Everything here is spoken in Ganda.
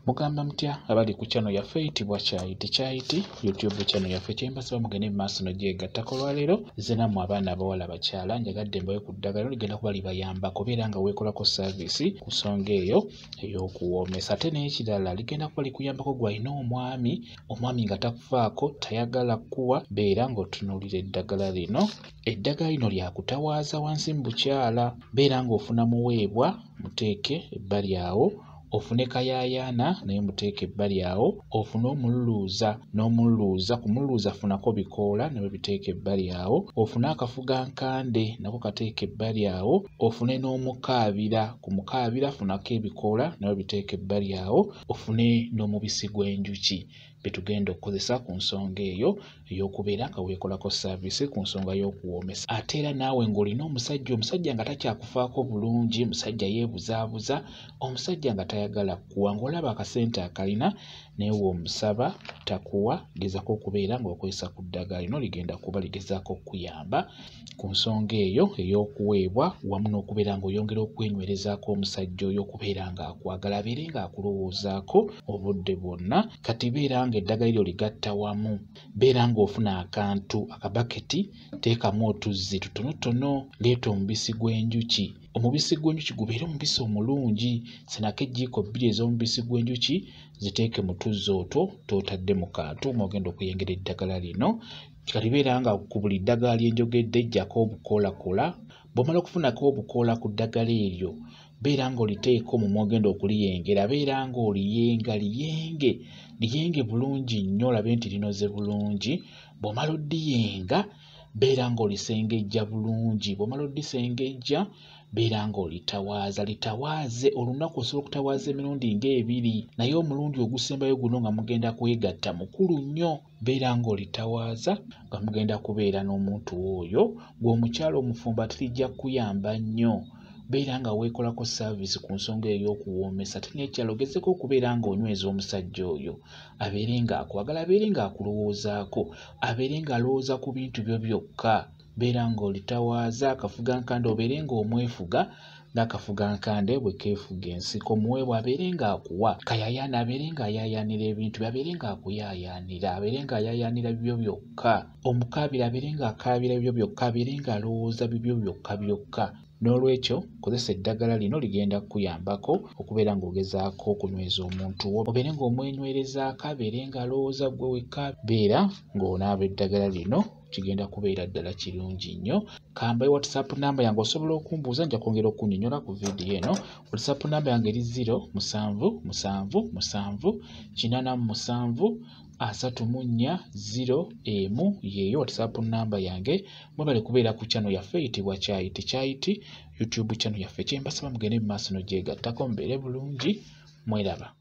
Mugamba mutya abali ku channel yaffe eyitibwa Kyayiti Kyayiti YouTube channel yaffe. Kyembasaba mugende mu maaso n'ogyegattako olwaleero. Nze nammwe abaana abawala abakyala njagadde mbawe ku ddagala ligenda kuba libayambako beera nga weekolako service ku nsonga eyo ey'okuwoomesa. Ate n'ekirala ligenda kuba likuyambako gw'alina omwami, omwami nga takufaako tayagala kkuwa, beera ng'otunuulira eddagala lino. Eddagala lino lyakutawaaza wansi mu bukyala, beera ng'ofuna muweebwa muteeke ebbali awo, ofune kayaayaana naye muteeke ebbali awo, ofune omululuuza n'omululuuza, ku mululuuza funako bikoola nabyo biteeke ebbali awo, ofune akafugankande nako kateeke ebbali awo, ofune n'omukaabira, ku mukaabira funako ebikoola nabyo biteeke ebbali awo, ofune n'omubisi gw'enjuki bye tugenda okukozesa ku nsonga eyo ey'okubeera nga weekolako service ku nsonga y'okuwoomesa. Ate era naawe ng'olina omusajja, omusajja nga takyakufaako bulungi, omusajja yeebuzaabuza, omusajja nga tayagala kkuwa, ng'olaba akasente akalina naye w'omusaba takuwa, gezaako okubeera ng'okozesa ku ddagala lino, ligenda kuba ligezaako okukuyamba ku nsonga eyo ey'okuweebwa wamu n'okubeera ng'oyongera okwenywerezaako omusajja oyo okubeera ng'akwagala, abeere ng'akulowoozaako obudde bwonna. Kati beera ng'eddagala eryo ligatta wamu, beera ng'ofuna akantu akabaketi, teekamu otuzzi tutonotono, leeta omubisi gw'enjuki. Omubisi gw'enjuki gubeere omubisi omulungi, senako ejjiiko bbiri ez'omubisi gw'enjuki ziteeke mu tuzzi otwo t'otadde mu kantu mw'ogenda okuyengera eddagala lino. Kati beera nga ku buli ddagala lye njogedde ggyako obukoolakola, bw'omala okufunako obukoola ku ddagala eryo, beera ng'oliteeka omwo mw'ogenda okuliyengera, beera ng'oliyenga liyenge, liyenge bulungi nnyo olabe nti linoze bulungi. Bw'omala oddiyenga, beera ng'olisengejja bulungi, bw'omala oddisengejja, beera ng'olitawaaza, litawaaze olunaku osobola okutawaaza emirundi ng'ebiri, naye omulundi ogusembayo guno nga mugenda kwegatta mukulu nnyo. Beera ng'olitawaaza nga mugenda kubeera n'omuntu oyo, ggwe omukyala omufumbo ate lijja kkuyamba nnyo. Beera nga weekolako service ku nsonga eyo ey'okuwoomesa. Ate n'ekirala ogezeeko okubeera ng'onyweza omusajja oyo, abeere ng'akwagala, abeere ng'akulowoozaako, abeere ng'alowooza ku bintu byo byokka. Beera ng'olitawaaza akafugankande obeere ng'omwefuga ng'akafugankande bwe keefuga ensiko. Muweebwa abeere ng'akuwa, kayaayaana abeere ng'ayaayaanira ebintu bye, abeere ng'akuyaayaanira, abeere ng'ayaayaanira bibyo byokka. Omukaabira abeere ng'akaabira bibyo byokka, abeere ng'alowooza bibyo byokka byokka. Noolwekyo kozesa eddagala lino ligenda kkuyambako okubeera ng'ogezaako okunyweza omuntu wo, obeere ng'omwenywerezaako, abeere ng'alowooza ggwe wekka. Beera ng'onaaba eddagala lino, kigenda kubeera ddala kirungi nnyo. Kambaye WhatsApp namba yange, osobola okumbuuza, nja kwongera okunnyonnyola ku vidiyo eno. WhatsApp namba yange eri 0 7 7 7 87 34 0 1, yeeyo WhatsApp namba yange. Mwebale kubeera ku channel yaffe eyitibwa Kyayiti Kyayiti YouTube channel yaffe. Kyembasaba mugende mu maaso n'ogyegattako, mubeere bulungi, mweraba.